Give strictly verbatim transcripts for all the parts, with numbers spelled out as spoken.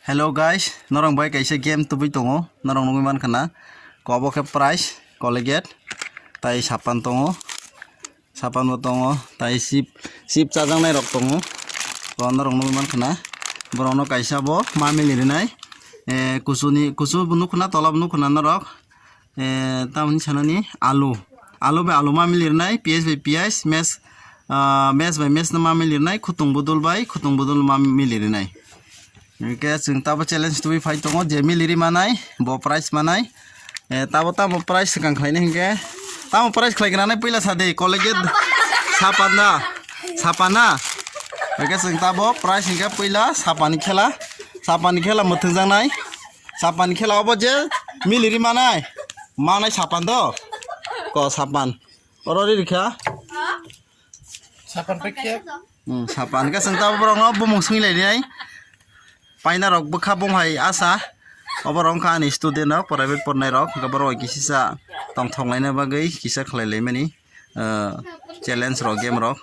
Hello guys, norok bai kaisa game tubui tongo, norok nugui mankha na, kobo khe price, Colgate, tai sapan tongo, sapan bo tongo, tai chip, chip chajaknai rok tongo, to norok nugui mankha na, borok no kaisa bo ma mili rinai, eh, kusu ni, kusu bo nukha na, tola bo nukha na norok, eh, tamoni sanani alu, alu bai alu ma mili rinai, piyaj bai piyaj, mes, ah, mes bai mes no ma mili rinai, khutung budul bai khutung budul ma mili rinai. Hingke chwng tabo challenge tubui phai tongo, je mili ri manai, bo prize manai. Eh, tabo tamo prize swkang khlainai hingke, tamo prize khlai gwnanai puila sadi, Colgate sapan da, sapan na. Hingke chwng tabo prize hingke puila sapan ni khela, sapan ni khela mwthwng jaknai, sapan ni khela obo je mili ri manai, manai sapan do, ko sapan, oro ri rikha. Sapan paikhe. Hmm, sapan khe chwng tabo borokno bumung swngwi lainai. Paina rok bwkha bumhai asa. Obo rok wngkha ani student rok, private pornai rok. Hwnkhe borok bai kisisa tongthok laina bagwi kisa khlai laimani, ah, challenge rok, game rok.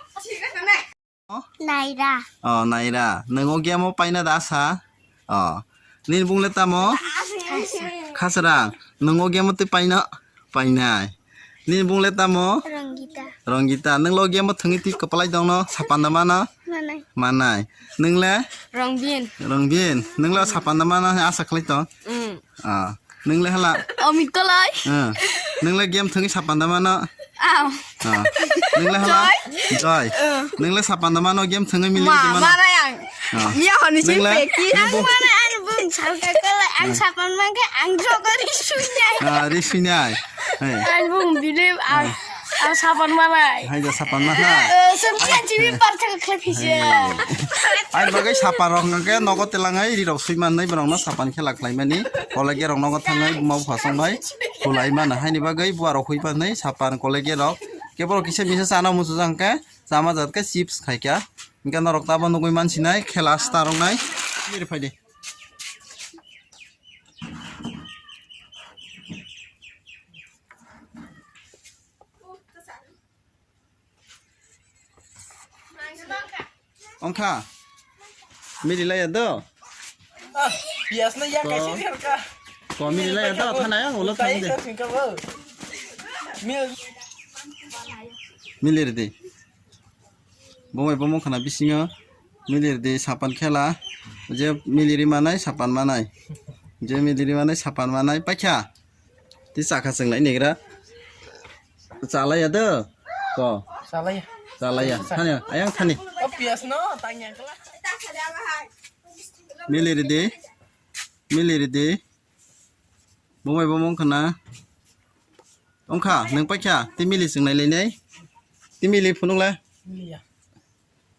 Naira. Oh, Naira. Nwng o game o paina da asa? Oh. Nini bung le tamo? Khasra. Khasra. Nwng o game o twi paino? Painai. Nini bung le tamo? Rongita. Rongita. Nwng lo game o thwngwi twi kwplai dongno? Sapan da mano? Manai. Manai. Nwng le? Rongbin. Rongbin. Nwng lo sapan da mano asa khlai tong? Mm. Ah, nwng le hala? Amit Kolai. Ah, nwng le game thwngwi sapan da mano? Aw. Ah, nwng le hala? Joy. Joy. Ah. Nwng le sapan da mano game thwngwi mili Ma, di mano? Mana yang. Ah. Iya honi si Nwng le? Peki. Nwng Ang bo- mana ang bung salka kolai ang sapan mangke ang jogori sunyai. Ah, ri sunyai. Hey. Ang bung bile ang, ang sapan manai. Hai da sapan mana? Eh, semkian cibi parcha khlai phisa. Hey. Ai bagai sapan rok hwnkhe nogo telangai ri rok sui mannai borok no sapan khela khlaimani. College rok nogo thangnai buma bupha song bai khulai mano. Haini bagwi buarok hui mannai sapan college rok. Khe borok kisa misa chana muchujak hwnkhe chama jat khe chips khaikha. Hwnkhe norok tabo nugui mansinai khela star wngnai. Phai di. Ongkha. Mili laya do. Ah, bias na ya Ko- kaisa ni ka. Ko mili laya do, thana yang ulo thang de. Mil. Mili ridi. Bomai bomong khana bisingo mili ridi sapan khela. Je mili ri manai sapan manai. Je mili ri manai sapan manai paikha. Ti chakha chwng lai negra. Chalaya do. Ko. Chalaya. Chalaya. Thani, ayang thani. O pias no, tanya kela. Mili ridi. Mili ridi. Bomai bomong khana. Ongkha, nang paikha. Ti mili chwng lai lai nai. Ti mili phunuk lai. Mili ya.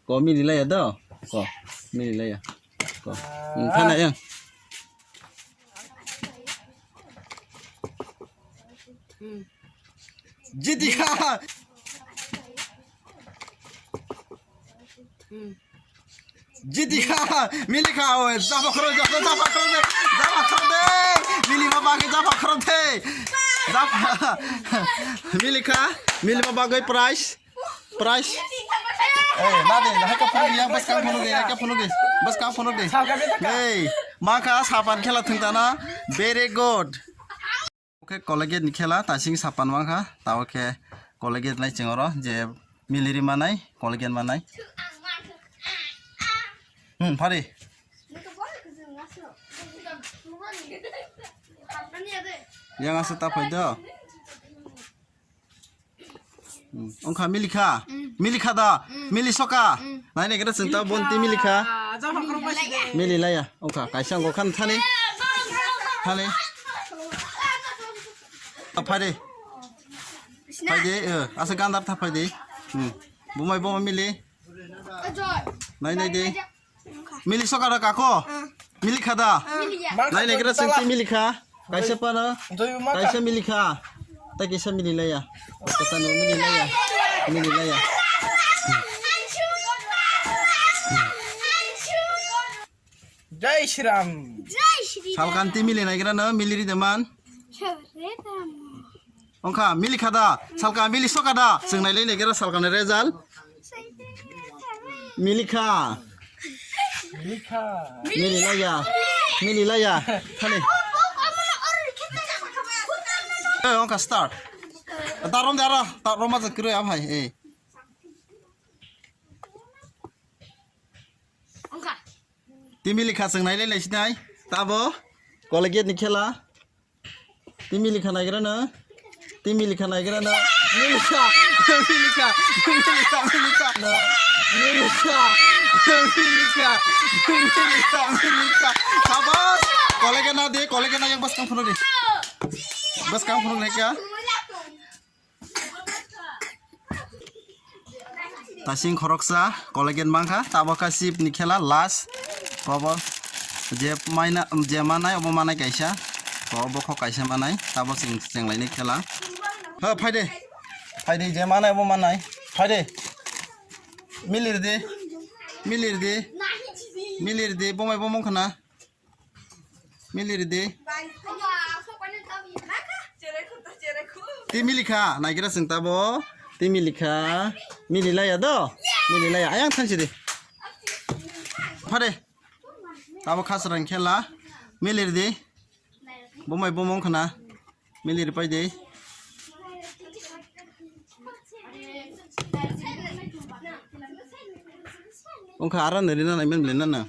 Ko mili laya do. Ko mili laya. Ko. Hmm, thana yang. Jiti kha. Jiti kha. Mili kha, oe, japa khoro, japa, japa khoro de. Japa khoro de. Mili ma bagwi japa khoro de. Japa. Mili kha. Mili ma bagwi prize. Price. Eh, na de, hai ka phone ya, bas ka phone de, hai ka phone de, bas ka phone de. Hey, ma ka sapan khela thung ta na. Very good. Okay, Colgate ni khela, ta sing sapan ma kha, ta okay, Colgate nai ching oro, je mili ri manai, Colgate manai. Hmm, phari. Yang asa ta phai do. Hmm. Ongkha mili kha? Hmm. Mili kha da? Hmm. Mili soka? Hmm. Nai nai kira chwng ta bonti mili kha? Ah, jama khoro bai si de. Mili laya. Ongkha kaisa ongkha khan thani. Thani. Phai de. Phai de, eh, asa gandar tha phai de. Hmm. Bumai bumai mili. Nai nai de. Mili soka da kako? Mili kha da? Nai nai kira chwng ti mili kha? Kaisa pana? Kaisa mili kha? Ta kaisa mili laya. Kata no mili laya. Mili laya. Jai Shri Ram. Salkan ti mili nai kira no mili ri de man. Ongkha mili kha da? Salka mili soka da? Chwng nai lai nai kira salkan result. Mili kha. Mili kha. Mili laya. Mili laya. Thani. Eh, ongkha start. Tarom de aro, tarom ma kwrwi am hai. Eh. Timi likha chwng nailai lai sinai. Tabo. Colgate ni khela. Timi likha naigra na. Timi likha naigra na. Milikha. Milikha. Milikha. Milikha. Milikha. Milikha. Milikha. Sabas. Colgate na de, colgate na yang bas kam phunuk de. Bas kam phunuk nai kya? Tasing khoroksa, colgate mankha, tabo kha sip ni khela last. Kobo je maina, je manai, obo manai kaisa. Kobo kho kaisa manai, tabo chwng, chwng lainai khela. Ho, phaide. Phaide, je manai, obo manai. Phaide. Milir di. Milir di. Milir di, bomai bomong khana. Mili ridi. Ti milikha, naigira chwng tabo. Ti milikha. Mili laya do? Mili laya. Ayang thansi di. Phade. Tabo khasrang khela. Mili ridi. Bomai bomong khana. Mili ripai de. Ongkha ara nari na naimen bele na na.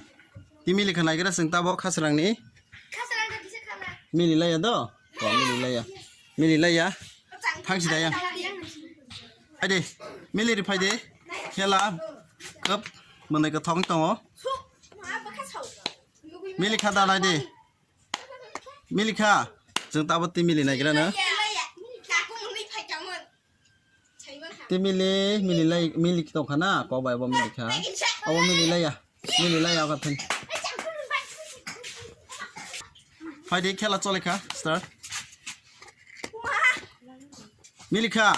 Ti milikha naigra chwng tabo khasrang ni. Mili laya do? Ko mili laya. Mili laya. Thangsi daya. Aide. Mili ripai de. Khela. Kap. Manai ka thong tongo. Milikha da nai de. Milikha, chwng tabo twi mili naigra no. Twi mili, mili lai, mili tong kha na, kok bai bo mili kha. Abo mili laya, mili laya kha thai. Phai di khela chole kha, start. Milikha.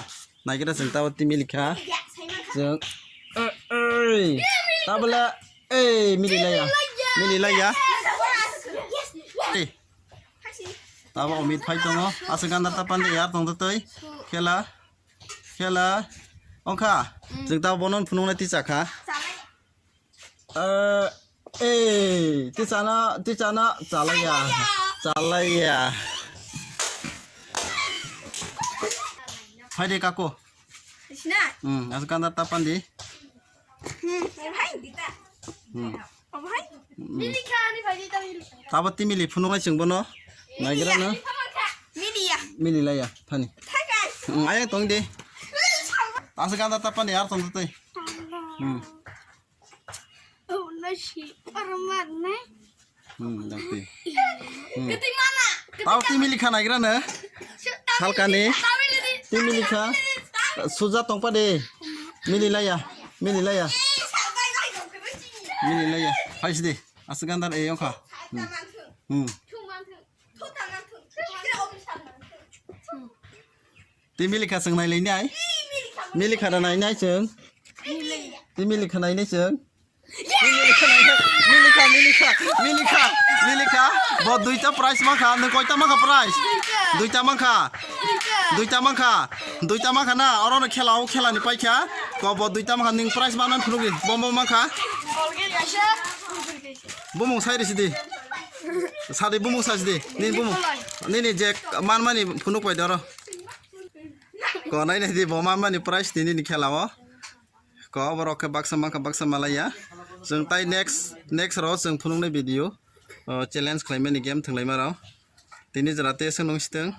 Naigira chwng tabo twi milikha. Chwng. Ei. Tabole. Ei, mili laya. Mili laya. Ei. Tabo omit phai tongo. Aswk ganda ta pande yar tong twi. Khela. Khela. Ongkha. Chwng tabo bonon phunuknai twi chakha. Eh, eh, tichana, tichana, chalaya, chalaya. Phai de kako. Sina? Hmm, aswk ganda ta pandi. Hmm, bhai, dita. Hmm. Oh, bhai. Hmm. Mili kha, ani bhai, dita mili. Tabo twi mili phunuknai chwng bono. Naigira no. Mili ya. Mili laya, thani. Thakai. Hmm, ayang tong de. Aswk ganda ta pandi yar tong twi. Hmm. Oh, nasi, orang mana? Hmm, dangti. Hmm. Keting mana? Tabo twi milikha naigra no. Salkani. Twi milikha. Suja tongpa de. Mili laya. Mili laya. Mili laya. Phai sidi. Aswk ganda e yongkha. Hmm. Hmm. Twi milikha chwng nai lai nai. Milikha da nai nai chwng. Twi milikha nai nai chwng. Twi milikha nai nai. Milikha, milikha, milikha, milikha. Bo duita prize mankha, nwng koita mankha prize? Duita mankha. Duita mankha. Duita mankha na, oro no khela, o khela ni paikha. Ko bo duita mankha, nwng prize manmani phunukdi. Bo bo mankha. Bumung sai risi di. Sadi bumung sai di. Nini bumung. Nini je manmani phunuk pai doro. Ko nai nai di bo manmani prize di nini khela o. Ko borok khe baksa mankha baksa malaya. Chwng tai next, next ro chwng phunuknai video. O, challenge khlaimani game thwnglaima rok. Tini jora tei aswk nung sitwng.